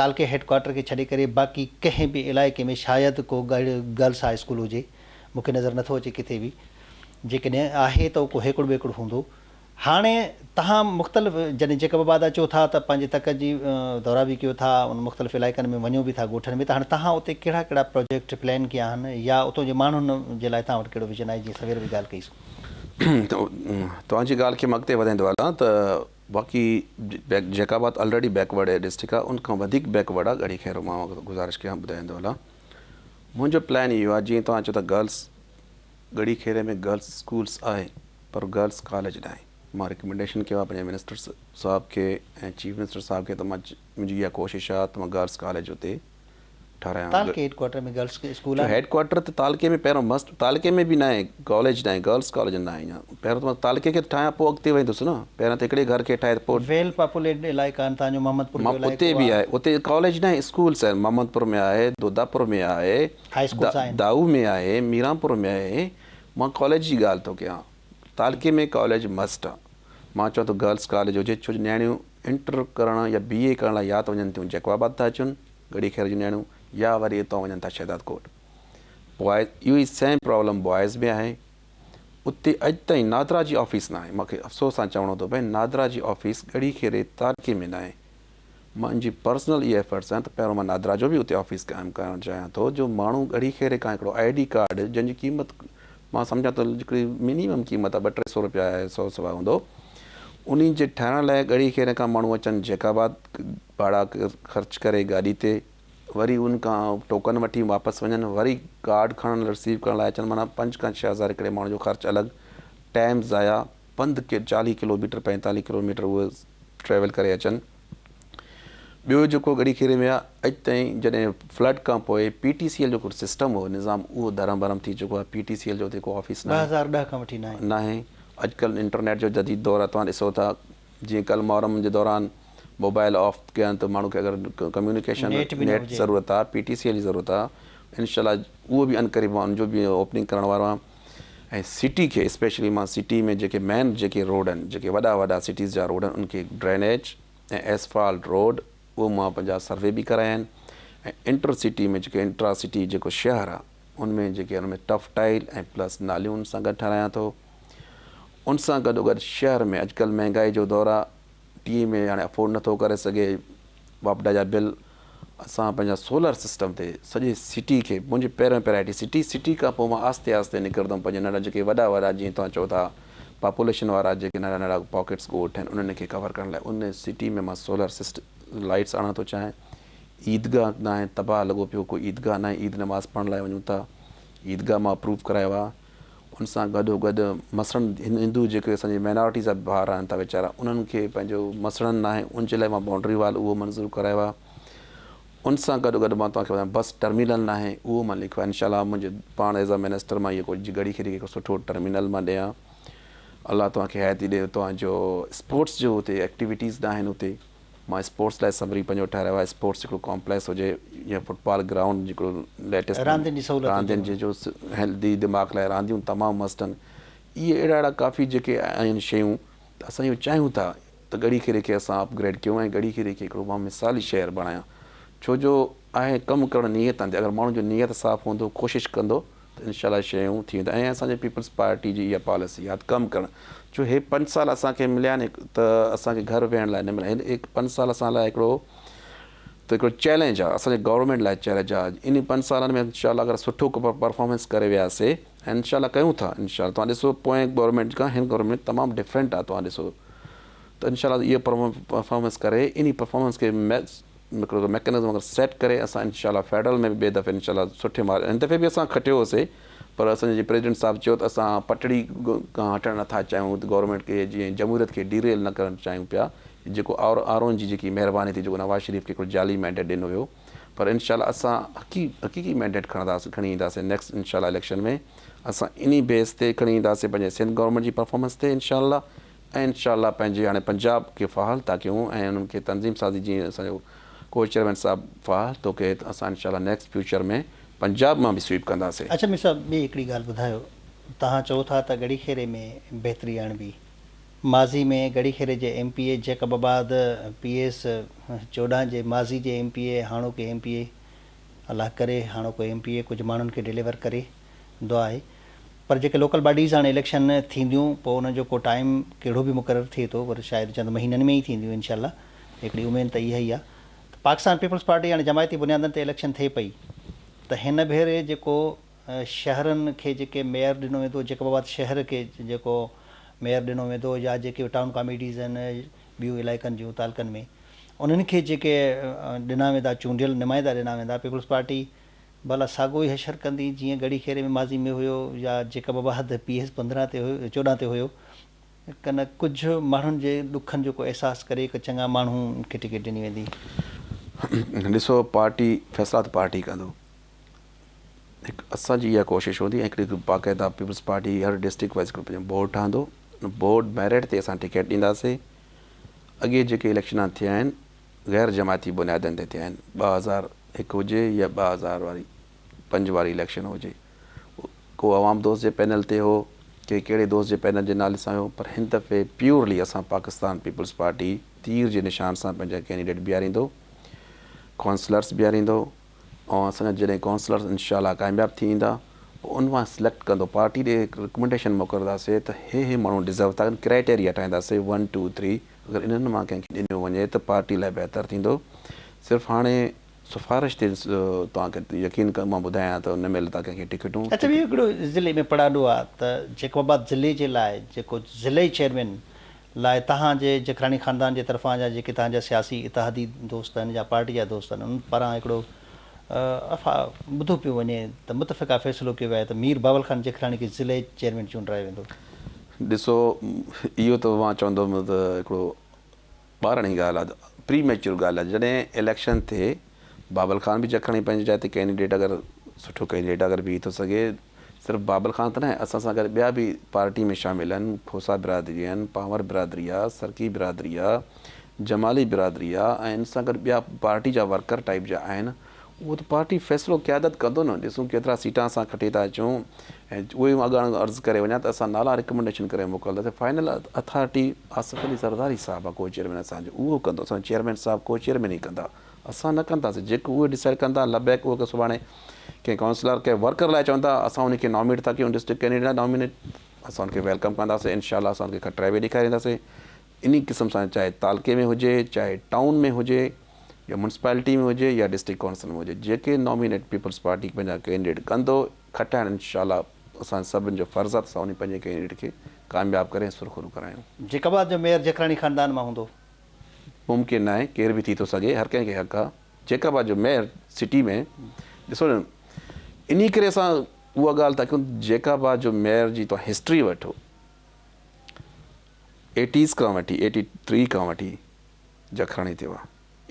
تعلقي هيڊ ڪوارٽر کي ڇڏي ڪري باقي ڪنهن به علائقي ۾ شايد ڪو گرلس هاء اسڪول هجي مون کي نظر نٿو اچي ڪٿي به جيڪڏهن آهي ته ڪو هيڪڙ ٻيڪڙ هوندو. هاڻي توهان مختلف جڏهن جيڪب آباد اچو ٿا ته پنهنجي تڪ جي دورا به ڪيو ٿا ان مختلف علائقن ۾ وڃو به ٿا ڳوٺن ۾ ته هاڻي توهان اتي ڪهڙا ڪهڙا پروجيڪٽ پلان ڪيا آهن يا اتو جي ماڻهن جي لاء توهان وٽ ڪهڙو ويزن آهي جيئن سوير به ڳالهه ڪئي سون. توهان جي ڳالهه کي مان اڳتي وڌائيندو هلان ته باقي جيڪب آباد آلريڊي بيڪورڊ ڊسٽرڪٽ آهي ان کان وڌيڪ بيڪورڊ آهي ڳڙهي خيرو مان گذارش ڪيان ٻڌائيندو هلان منهنجو پلان اهو آهي جيئن توهان چئو ٿا گرلس ڳڙهي خيري ۾ گرلس اسڪولس آهي پر گرلس ڪاليج ناهي. مان رڪمينڊيشن ڪيو آهي پنهنجي منسٽر صاحب کي ۽ چيف منسٽر صاحب کي ته مان منهنجي اها ڪوشش آهي ته مان گرلس ڪاليج اتي ٺارايان. تعلقي هيڊ ڪوارٽر ۾ گرلس اسڪول آهن؟ هيڊ ڪوارٽر ته تعلقي ۾ پهريون مسٽ تعلقي ۾ به ناهي ڪاليج ناهي گرلس ڪاليج ناهي اڃا پهريون ته مان تعلقي کي ٺاهيان پوء اڳتي ويندس نه پهريان ته هڪڙي گهر کي ٺاهي ته پوء. ويل پاپوليٽڊ علائقا آهن تان جو محمد پور جو علائقو اتي به آهي اتي ڪاليج ناهي اسڪولس آهن محمد پور ۾ آهي دوداپور ۾ آهي هاء اسڪولس آهن. دائو ۾ آهي ميرانپور ۾ آهي. مان ڪاليج جي ڳالهه ٿو ڪيان تعلقي ۾ ڪاليج مسٽ آ مان چوان ٿو گرلس ڪاليج هجي ڇو جو نياڻيون انٽر ڪرڻ يا بي اي ڪرڻ لاء يا ته وڃن ٿيون جيڪب آباد ٿا اچن ڳڙهي خير جون نياڻيون يا وري اتان وڃن ٿا شهداد ڪوٽ بوائز اهو ئي سيم پرابلم بوائز ۾ آهي اتي اڄ تائين نادرا جي آفيس ناهي مونکي افسوس سان چوڻو ٿو پئي نادرا جي آفيس ڳڙهي خيري تعلقي ۾ ناهي منهنجي پرسنل اها ايفرٽس آهن ته پهريون مان نادرا جو به اتي آفيس قائم ڪرڻ چاهيان ٿو جو ماڻهو ڳڙهي خيري کان هڪڙو I D card جنهن جي قيمت مان سمجهان ٿو هڪڙي منيمم قيمت آهي ٻه ٽي سو روپيا آهي سو سوا هوندو انهي جي ٺاهڻ لاء ڳڙهي خيري کان ماڻهو اچن جيڪب آباد ڀاڙا خرچ ڪري گاڏي تي وري ان کان ٽوڪن وٺي واپس وڃن وري ڪارڊ کڻڻ رسيو ڪرڻ لاء اچن معنيٰ پنج کان ڇهه هزار هڪڙي ماڻهو جو خرچ الڳ ٽائيم ضايع پنڌ چاليهه ڪلو ميٽر پنجيتاليهه ڪلو ميٽر اهي ٽريول ڪري اچن. ٻيو جيڪو ڳڙهي کيري ۾ آ اڄ تائين جڏهن فلڊ کان پوء پي ٽي سي ايل جو ڪجهه سسٽم هو نظام اهو درهم برهم ٿي چڪو آ پي ٽي سي ايل جو اتي ڪو آفيس ناهي. 2010 کان وٺي ناهي. ناهي اڄڪلهه انٽرنيٽ جو جديد دور آ توهان ڏسو ٿا جيئن ڪلهه محرم جي دوران موبائل آف ڪيا ته ماڻهو کي اگر ڪميونيڪيشن نيٽ به نه نيٽ هجي. ضرورت آ پي ٽي سي ايل جي ضرورت آ انشاء الله اهو به عنقريب مان ان جو به اوپننگ ڪرڻ وارو آهيان. ۽ سٽي کي اسپيشلي مان سٽي ۾ جيڪي مين جيڪي روڊ آهن جيڪي وڏا وڏا سٽيز جا روڊ آهن ان کي ڊرينيج ۽ ايسفالٽ روڊ اهو مان پنهنجا سروي به ڪرايا آهن ۽ انٽر سٽي ۾ جيڪي انٽرا سٽي جيڪو شهر آهي ان ۾ جيڪي ان ۾ ٽف ٽائل ۽ پلس ناليون ان سان گڏ ٺهرايان ٿو ان سان گڏو گڏ شهر ۾ اڄڪلهه مهنگائي جو دور آهي ٽي ايم اي هاڻي افورڊ نٿو ڪري سگهي واپڊا جا بل اسان پنهنجا سولر سسٽم تي سڄي سٽي کي منهنجي پهريون پرائرٽي سٽي سٽي کان پوء مان آهستي آهستي نڪرندم پنهنجي ننڍا جيڪي وڏا وڏا جيئن توهان چئو ٿا پاپوليشن وارا جيڪي ننڍا ننڍا پاڪيٽس ڳوٺ آهن انهن کي ڪور ڪرڻ لاء ان سٽي ۾ مان سولر سسٽ لائٽس آڻڻ ٿو چاهيان عيدگاهه ناهي تباهه لڳو پيو ڪو عيدگاهه ناهي عيد نماز پڙهڻ لاء وڃون ٿا عيدگاهه مان اپروو ڪرايو آهي ان سان گڏو گڏ مسڻ هندو جيڪي اسان جي مائنارٽي جا ڀائر آهن ٿا ويچارا انهن کي پنهنجو مسڻن ناهي ان جي لاء مان بائونڊري وال اهو منظور ڪرايو آهي ان سان گڏو گڏ مان توهان کي ٻڌايان بس ٽرمينل ناهي اهو مان لکيو آهي انشاء الله منهنجي پاڻ ايز اي منسٽر مان اهو ڪجهه ڳڙهي کيري کي هڪ سٺو ٽرمينل مان ڏيان الله توهان کي حياتي ڏي توهان جو اسپورٽس جو اتي ايڪٽيوٽيز ناهن اتي مان اسپورٽس لاء سمري پنهنجو ٺهرايو آهي اسپورٽس هڪڙو ڪامپليڪس هجي جيئن فٽبال گرائونڊ جيڪو ليٽيسٽ راندين جي سهولت هجي راندين جي جو هيلدي دماغ لاء رانديون تمام مسٽ آهن اهي اهڙا اهڙا ڪافي جيڪي آهن شيون ته اسان اهو چاهيون ٿا ته ڳڙهي کيري کي اسان اپ گريڊ ڪيون ۽ ڳڙهي کيري کي هڪڙو مان مثالي شهر بڻايان ڇو جو آهي ڪم ڪرڻ نيت آهي اگر ماڻهو جو نيت صاف هوندو ڪوشش ڪندو ته انشاء الله شيون ٿي وينديون ۽ اسان جي پيپلز پارٽي جي اها پاليسي آهي ته ڪم ڪرڻ ڇو هي پنج سال اسان کي مليا آهن ته اسان کي گهر ويهڻ لاء نه مليا آهن هي پنج سال اسان لاء هڪڙو ته هڪڙو چئلينج آهي اسان جي گورنمينٽ لاء چئلينج آهي ان پنج سالن ۾ انشاء الله اگر سٺو پرفارمنس ڪري وياسي ۽ انشاء الله ڪيون ٿا انشاء الله توهان ڏسو پوئين گورنمينٽ کان هن گورنمينٽ تمام ڊفرنٽ آهي توهان ڏسو ته انشاء الله اهو پرفارمنس ڪري انهي پرفارمنس کي هڪڙو ميڪنزم اگر سيٽ ڪري اسان انشاء الله فيڊرل ۾ به ٻئي دفعي انشاء الله سٺي مار هن دفعي به اسان کٽيو هوسي پر اسان جي پريزيڊنٽ صاحب چيو ته اسان پٽڙي کان هٽڻ نٿا چاهيون ته گورنمينٽ کي جيئن جمهوريت کي ڊي ريل نه ڪرڻ چاهيون پيا جيڪو آر آرون جي جيڪي مهرباني ٿي جيڪو نواز شريف کي هڪڙو جعلي مينڊيٽ ڏنو ويو پر انشاء الله اسان حقي حقيقي مينڊيٽ کڻنداسين کڻي اينداسين نيڪسٽ انشاء الله اليڪشن ۾ اسان انهي بيس تي کڻي اينداسين پنهنجي سنڌ گورنمينٽ جي پرفارمنس تي انشاء الله ۽ انشاء الله پنهنجي هاڻي پنجاب کي فعال ٿا ڪيون ۽ انهن کي تنظيم سازي جيئن اسان جو ڪو چيئرمين صاحب فعال ٿو ڪئي ته اسان انشاء الله نيڪسٽ فيوچر ۾ پنجاب مان به سوئيپ ڪنداسي. اڇا مير صاحب ٻي هڪڙي ڳالهه ٻڌايو توهان چئو ٿا ته ڳڙهي خيري ۾ بهتري آڻبي ماضي ۾ ڳڙهي خيري جي M P A Jacobabad P S 14 جي ماضي جي ايم پي اي هاڻوڪي ايم پي اي الله ڪري هاڻوڪو ايم پي اي ڪجهه ماڻهن کي ڊليور ڪري دعا آهي پر جيڪي لوڪل باڊيز هاڻي اليڪشن ٿينديون پوء انهن جو ڪو ٽائيم ڪهڙو به مقرر ٿئي ٿو پر شايد چند مهينن ۾ ئي ٿينديون انشاء الله هڪڙي اميد ته اها ئي آهي ته پاڪستان پيپلز پارٽي هاڻي جماعتي بنيادن تي اليڪشن ٿئي پئي ته هن ڀيري جيڪو شهرن کي جيڪي ميئر ڏنو ويندو جيڪب آباد شهر کي جيڪو ميئر ڏنو ويندو يا جيڪي به ٽائون ڪاميٽيز آهن ٻيون علائقن جون تعلقن ۾ انهن کي جيڪي ڏنا ويندا چونڊيل نمائندا ڏنا ويندا پيپلز پارٽي ڀلا ساڳو ئي حشر ڪندي جيئن ڳڙهي خيري ۾ ماضي ۾ هيو يا جيڪب آباد پي ايس 15 تي هيو 14 تي هيو ڪن ڪجهه ماڻهن جي ڏکن جو ڪو احساس ڪري ڪه چڱا ماڻهو کي ٽڪيٽ ڏني ويندي. ڏسو پارٽي فيصلا ته پارٽي ڪندو هڪ اسان جي اها ڪوشش هوندي ۽ هڪڙي باقاعده پيپلز پارٽي هر ڊسٽرڪٽ وائيز هڪڙو پنهنجو بورڊ ٺهندو ان بورڊ ميرٽ تي اسان ٽڪيٽ ڏينداسي اڳي جيڪي اليڪشنان ٿيا آهن غير جماعتي بنيادن تي ٿيا آهن 2001 هجي يا 2000 واري پنج واري اليڪشن هجي ڪو عوام دوست جي پينل تي هو، ڪي ڪهڙي دوست جي پينل جي نالي سان هيو پر هن دفعي پيورلي اسان پاڪستان پيپلز پارٽي تير جي نشان سان پنهنجا ڪينڊيڊيٽ بيهاريندو، ڪائونسلرس بيهاريندو ۽ اسان جا جڏهن ڪائونسلرس انشاء الله ڪامياب ٿي ايندا پوء ان مان سليڪٽ ڪندو پارٽي ڏي هڪ رڪمنڊيشن موڪلنداسي ته هي هي ماڻهو ڊزرو ٿا ڪن ڪرائيٽيريا ٺاهينداسي ون ٽو ٿري اگر انهن مان ڪنهن کي ڏنو وڃي ته پارٽي لاء بهتر ٿيندو صرف هاڻي سفارش تي توهان کي يقين مان ٻڌايان ته نه ملندا ڪنهن کي ٽڪيٽون. اڇا ٻيو هڪڙو ضلعي ۾ پڙاڏو آ ته جيڪب آباد ضلعي جي لاء جيڪو ضلعي چيئرمين لاء توهان جي جکراڻي خاندان جي طرفان يا جيڪي توهان جا سياسي اتحادي دوست آهن يا پارٽي جا دوست آهن انهن پاران هڪڙو افا ٻڌو پيو وڃي ته متفقه فيصلو ڪيو ويو آهي ته مير بابل خان جکراڻي کي ضلعي چيئرمين چونڊرايو ويندو. ڏسو اهو ته مان چوندم ته هڪڙو ٻاراڻي ڳالهه آ پري ميچور ڳالهه آ جڏهن اليڪشن ٿئي بابل خان به جکراڻي پنهنجي جاء تي ڪينڊيڊيٽ اگر سٺو ڪينڊيڊيٽ اگر بيهي ٿو سگهي صرف بابل خان ته ناهي اسان سان گڏ ٻيا به پارٽي ۾ شامل آهن کوسا برادري آهن پانور برادري آ سرڪي برادري آ جمالي برادري آ ۽ ان سان گڏ ٻيا پارٽي جا ورڪر ٽائيپ جا آهن اهو ته پارٽي فيصلو قيادت ڪندو نه ڏسون ڪيترا سيٽان اسان کٽي ٿا اچون ۽ اهو ئي مان اڳاڻ عرض ڪري وڃان ته اسان نالا رڪمنڊيشن ڪري موڪلنداسين فائنل اٿارٽي آصف علي زرداري صاحب آ ڪو چيئرمين اسان جو اهو ڪندو اسان جو چيئرمين صاحب ڪو چيئرمين ئي ڪندا اسان نه ڪنداسين جيڪو اهي ڊسائيڊ ڪندا لبيڪ اهو سڀاڻي ڪنهن ڪائونسلر ڪنهن ورڪر لاء چوندا اسان ان کي نامينيٽ ٿا ڪيون ڊسٽرڪٽ ڪينڊيڊيٽ لاء نامينيٽ اسان ان کي welcome ڪنداسين انشاء الله اسان ان کي کٽرائي به ڏيکارينداسين انهي قسم سان چاهي تعلقي ۾ هجي چاهي ٽائون ۾ هجي يا ميونسپالٽي ۾ هجي يا ڊسٽرڪٽ ڪائونسل ۾ هجي جيڪي نامينيٽ پيپلز پارٽي پنهنجا ڪينڊيڊيٽ ڪندو کٽائڻ انشاء الله اسان سڀن جو فرض آهي ته اسان انهي پنهنجي ڪينڊيڊيٽ کي ڪامياب ڪري سرخرو ڪرايون. جيڪب آباد جو ميئر جکراڻي خاندان مان هوندو. ممڪن ناهي ڪير به ٿي ٿو سگهي هر ڪنهن کي حق آهي جيڪب آباد جو ميئر سٽي ۾ ڏسو نه انهي ڪري اسان اها ڳالهه ٿا ڪيون جيڪب آباد جو ميئر جي توهان هسٽري وٺو ايٽيز کان وٺي ايٽي ٿري کان وٺي جکراڻي ٿيو آهي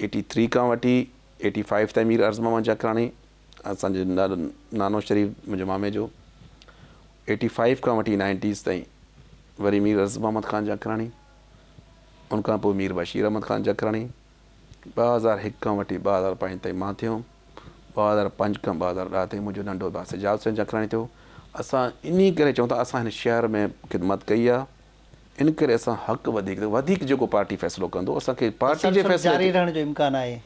ايٽي ٿري کان وٺي ايٽي فائيو تائين مير عرض محمد جکراڻي اسان جو نانو شريف منهنجي مامي جو ايٽي فائيو کان وٺي نائنٽيز تائين وري مير عرض محمد خان جکراڻي ان کان پوء مير بشير احمد خان جکراڻي 2001 کان وٺي 2005 تائين مان ٿيم 2005 کان 2010 تائين منهنجو ننڍو ڀاء سجاد حسين جکراڻي ٿيو اسان انهي ڪري چئون ٿا اسان هن شهر ۾ خدمت ڪئي آهي ان ڪري اسان حق وڌيڪ وڌيڪ جيڪو پارٽي فيصلو ڪندو اسان کي پارٽي جي تسلسل فيصلي جاري تي رهڻ جو امڪان آهي.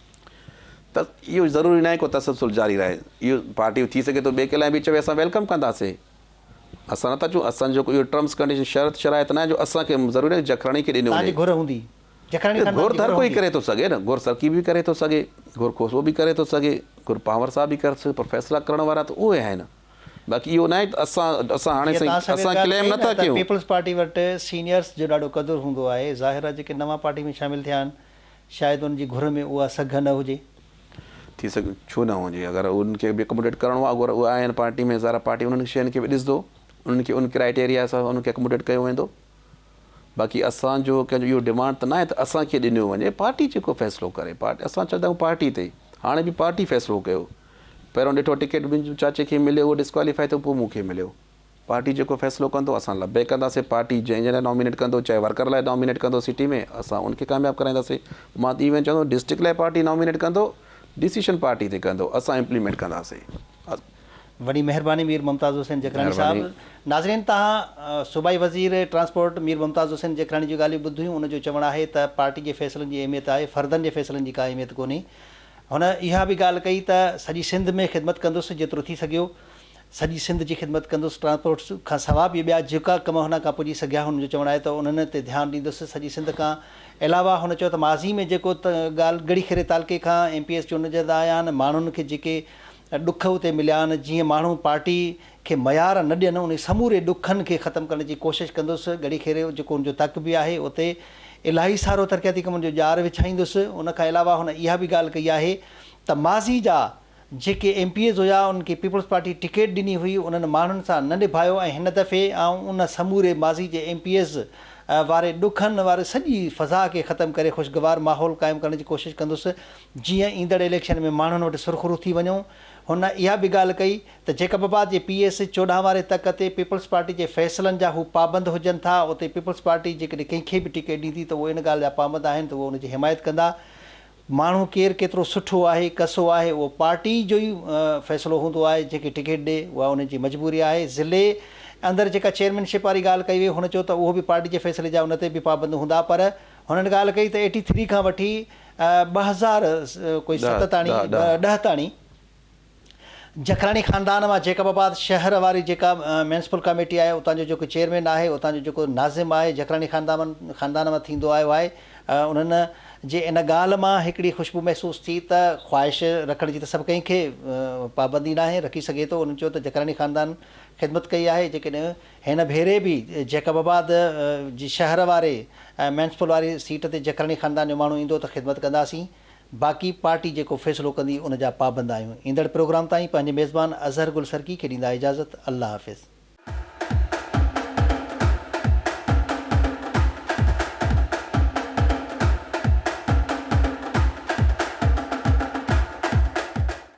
ته اهو ضروري ناهي ڪو تسلسل جاري رهي اهو پارٽي ٿي سگهي ٿو ٻئي ڪنهن لاء به چوي اسان welcome ڪنداسين اسان نٿا چئون اسان جو اهو ٽرمس ڪنڊيشن شرط شرائط ناهي جو اسان کي ضروري ناهي جکراڻي کي ڏنو توهان جي وڃي گهر هوندي جکراڻي خاندان گهر جي ته هر گهر ڪوئي هوندي. ڪري ٿو سگهي نه گهر سرڪي به ڪري ٿو سگهي گهر کوسو به ڪري ٿو سگهي گهر پانور صاحب به ڪري ٿو سگهي پر فيصلا ڪرڻ وارا ته اهي آهن باقي اهو ناهي ته اسان اسان هاڻي جيئن سائين توهان سمير اسان ڳالهه ڪليم ڪئي نه نٿا ته ڪيون. پيپلز پارٽي وٽ سينيئرس جو ڏاڍو قدر هوندو آهي، ظاهر آهي جيڪي نوان پارٽي ۾ شامل ٿيا آهن شايد انهن جي گهر ۾ اها سگهه نه هجي. ٿي سگهي ڇو نه هجي اگر انهن کي به اڪوموڊيٽ ڪرڻو آهي اگر اهي آهن پارٽي ۾ ظاهر آهي پارٽي انهن شين کي به ڏسندو انهن کي ان ڪرائيٽيريا سان انهن کي اڪوموڊيٽ ڪيو ويندو باقي اسان جو ڪنهن جو اهو ڊمانڊ ته ناهي ته اسان کي ڏنو وڃي پارٽي جيڪو فيصلو ڪري پارٽي اسان چوندا آهيون پارٽي تي هاڻي به پارٽي فيصلو ڪيو پهريون ڏٺو ٽڪيٽ منهنجي چاچي کي مليو اهو ڊسڪواليفائي ٿيو پوء مون کي مليو پارٽي جيڪو فيصلو ڪندو اسان لبيڪ ڪنداسين پارٽي جنهن جنهن لاء نامينيٽ ڪندو چاهي ورڪر لاء نامينيٽ ڪندو سٽي ۾ اسان ان کي ڪامياب ڪرائينداسين مان ته ايون چوندو ڊسٽرڪٽ لاء پارٽي نامينيٽ ڪندو ڊسيشن پارٽي تي ڪندو اسان امپليمينٽ ڪنداسين. وڏي مهرباني مير ممتاز حسين جکراڻي صاحب. مهرباني. ناظرين توهان صوبائي وزير ٽرانسپورٽ مير ممتاز حسين جکراڻي جون ڳالهيون ٻڌيون ان جو چوڻ آهي ته پارٽي جي فيصلن جي اهميت آهي فردن جي فيصلن جي ڪا اهميت ڪونهي هن اها به ڳالهه ڪئي ته سڄي سنڌ ۾ خدمت ڪندس جيترو ٿي سگهيو سڄي سنڌ جي خدمت ڪندس ٽرانسپورٽ کان سوا به ٻيا جيڪا ڪم هن کان پڄي سگهيا هن جو چوڻ آهي ته انهن تي ڌيان ڏيندس سڄي سنڌ کان علاوه هن چيو ته ماضي ۾ جيڪو ڳالهه ڳڙهي خيري تعلقي کان ايم پي ايس چونڊجندا آيا آهن ماڻهن کي جيڪي ڏک اتي مليا آهن جيئن ماڻهو پارٽي کي ميار نه ڏين انهي سموري ڏکن کي ختم ڪرڻ جي ڪوشش ڪندس ڳڙهي خيري جيڪو ان جو تڪ به آهي اتي الاهي سارو ترقياتي ڪمن جو ڄار وڇائيندس ان کان علاوه هن اها به ڳالهه ڪئي آهي ته ماضي جا جيڪي ايم پي ايز هيا انهن کي پيپلز پارٽي ٽڪيٽ ڏني هئي انهن ماڻهن سان نه نڀايو ۽ هن دفعي آئون ان سموري ماضي جي ايم پي ايز واري ڏکن واري سڄي فضا کي ختم ڪري خوشگوار ماحول قائم ڪرڻ جي ڪوشش ڪندس جيئن ايندڙ اليڪشن ۾ ماڻهن وٽ سرخرو ٿي وڃون هن اها به ڳالهه ڪئي ته جيڪب آباد جي پي ايس 14 واري تڪ تي پيپلز پارٽي جي فيصلن جا هو پابند هجن ٿا اتي پيپلز پارٽي جيڪڏهن ڪنهن کي به ٽڪيٽ ڏيندي ته اهي ان ڳالهه جا پابند آهن ته اهي ان جي حمايت ڪندا. ماڻهو ڪير ڪيترو سٺو آهي ڪسو آهي اهو پارٽي جو ئي فيصلو هوندو آهي جنهن کي ٽڪيٽ ڏي اها ان جي مجبوري آهي. ضلعي اندر جيڪا چيئرمين شپ واري ڳالهه ڪئي وئي هن چيو ته اهو به پارٽي جي فيصلي جا ان تي به پابند هوندا پر هنن ڳالهه ڪئي ته ايٽي ٿري کان وٺي 2000 ڪوئي 7 تاڻي 10 تاڻي جکراڻي خاندان مان جيڪب آباد شهر واري جيڪا ميونسپل ڪاميٽي آهي اتان جو جيڪو چيئرمين آهي اتان جو جيڪو ناظم آهي جکراڻي خاندان خاندان مان ٿيندو آيو آهي انهن جي ان ڳالهه مان هڪڙي خوشبو محسوس ٿي ته خواهش رکڻ جي ته سڀ ڪنهن کي پابندي ناهي رکي سگهي ٿو انهن چيو ته جکراڻي خاندان خدمت ڪئي آهي جيڪڏهن هن ڀيري به جيڪب آباد جي شهر واري ميونسپل واري سيٽ تي جکراڻي خاندان جو ماڻهو ايندو ته خدمت ڪنداسين باقي پارٽي جيڪو فيصلو ڪندي ان جا پابند آهيون. ايندڙ پروگرام تائين پنهنجي ميزبان اظهر گل سرڪي کي ڏيندا اجازت. الله حافظ.